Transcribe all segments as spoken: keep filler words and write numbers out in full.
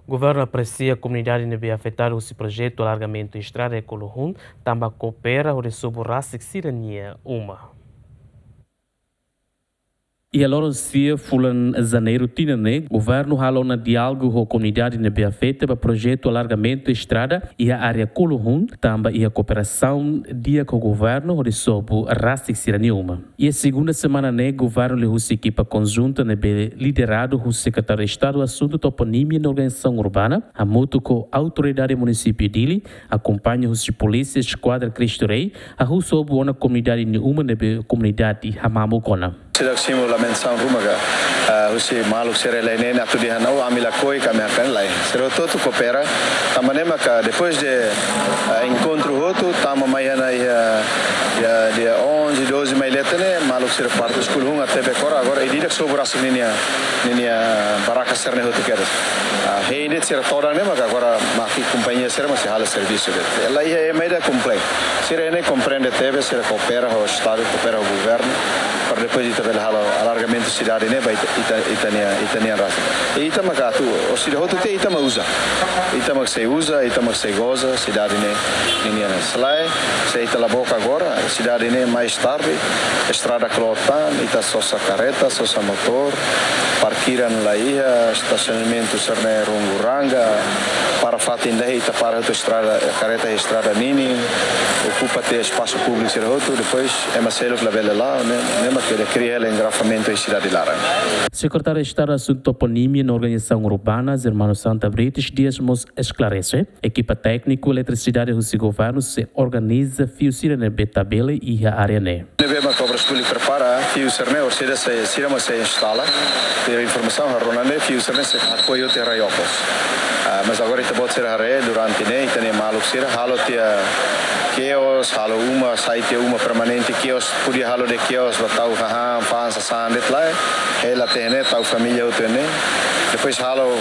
Governu apresia komunidade ne'ebé afetadu husi projetu alargamentu estrada iha Kuluhun, tanba koopera hodi sobu rasik sira-nia uma. Iha loron sia fulan Janeiru tinan ne'e, governu halo ona diálogu ho komunidade ne'ebé afeta ba projetu alargamentu estrada iha área Kuluhun, tanba iha kooperasaun di'ak ho governu hodi sobu rasik sira-nia uma. Iha segunda semana ne'e, governu liuhusi ekipa konjunta ne'ebé lideradu husi Sekretáriu Estadu Asuntu Toponímia no Organizasaun Urbana, hamutuk ho Autoridade Munisípiu Dili, akompaña husi polísia Eskuadra Cristo Rei, hahú sobu ona komunidade nia uma ne'ebé komunidade hamamuk ona. Sira simu lamentasaun ruma ka, ah, husi maluk sira lai ne'e atu dehan, "Oh, ami lakohi, ami hakan lai." Sira hotu-hotu koopera, tanba ne'e maka depois de, ah, enkontru hotu, tama mai iha ne'e iha, iha dia onze, doze mai leten ne'e, maluk sira parte Kuluhun até Bekora, agora ida-idak sobu rasik ninia, ninia baraka sira-ne'e hotu kedas. Ah, hein de'it sira todan ne'e maka agora maka kompañia sira mós sei halo servisu de'it. Ela iha ema ida komplain. Sira ne'e komprende tebes, sira koopera ho Estadu, koopera ho governu, para depois ita bele halo alargamentu sidade ne'e ba ita, ita, ita-nia, ita-nian rasik. I ita maka atu, o sira hotu tiha ita mak uza. Ita mak sei uza, ita mak sei goza sidade ne'e, ninia ne'e. Se lae, se ita la book agora, sidade ne'e mais tarde, estrada klotan, ita sosa karreta, sosa motór, parkiran la iha, estasionamentu sira-ne'e runguranga, para fatin ida ita para hotu estrada, karreta iha estrada ninin, okupa tiha espasu públiku sira hotu, depois ema seluk labele la'o, ne'e, ne'e mak ita kria hela engarrafamentu iha sidade laran. Sekretáriu Estadu Asuntu Toponímia no Organizasaun Urbana, Germano Santa Brites Dias mós esklarese, ekipa tékniku eletrisidade husi governu sei organiza fiu sira ne'ebé tabele iha área ne'e. Ne'ebé mak Obras Públikas prepara, fiu sira-ne'e, orsida sei, sira mós sei instala. Pela informasaun, ha'u rona ne'e, fiu sira-ne'e sei hakoi hotu iha rai okos. Ah, mas agora ita-boot sira haree, durante ne'e, ita-nia maluk sira, halo tiha kios, halo uma, sai tiha uma permanente kios, podia halo de'it kios, ba tau hahán, fa'an, sasán de'it lae, hela tiha ne'e, tau família hotu ne'e. Depois halo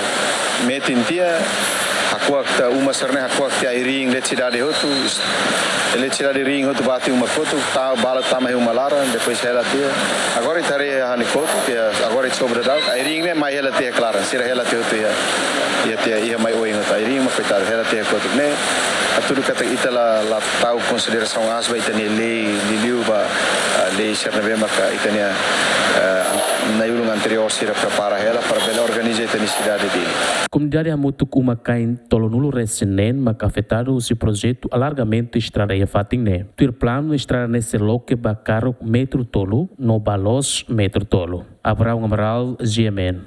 metin tiha, hakuak tiha uma sira-ne'e, hakuak tiha ai-riin eletrisidade hotu, eletrisidade riin hotu ba tiha uma kotuk, tau balu tama iha uma laran, depois hela tiha. Agora ita haree ha'u-nia kotuk, tiha, agora ita sobu daudaun, ai-riin ne'e mai hela tiha klaran, sira hela tiha hotu iha, iha tiha, iha mai oin hotu, ai-riin mak koitadu, hela tiha kotuk ne'e. Hatudu katak ita la, la tau konsiderasaun aas ba ita-nia lei, liuliu ba, ah, lei sira ne'ebé maka ita-nia, ah, na'i-ulun anteriór sira prepara hela para bele organiza ita-nia sidade Dili. Komunidade hamutuk uma-kain tolunulu resin neen maka afetadu husi projetu alargamentu estrada iha fatin ne'e. Tuir planu estrada ne'e sei loke ba karuk metru tolu no ba loos metru tolu. Abraão Amaral, G M N.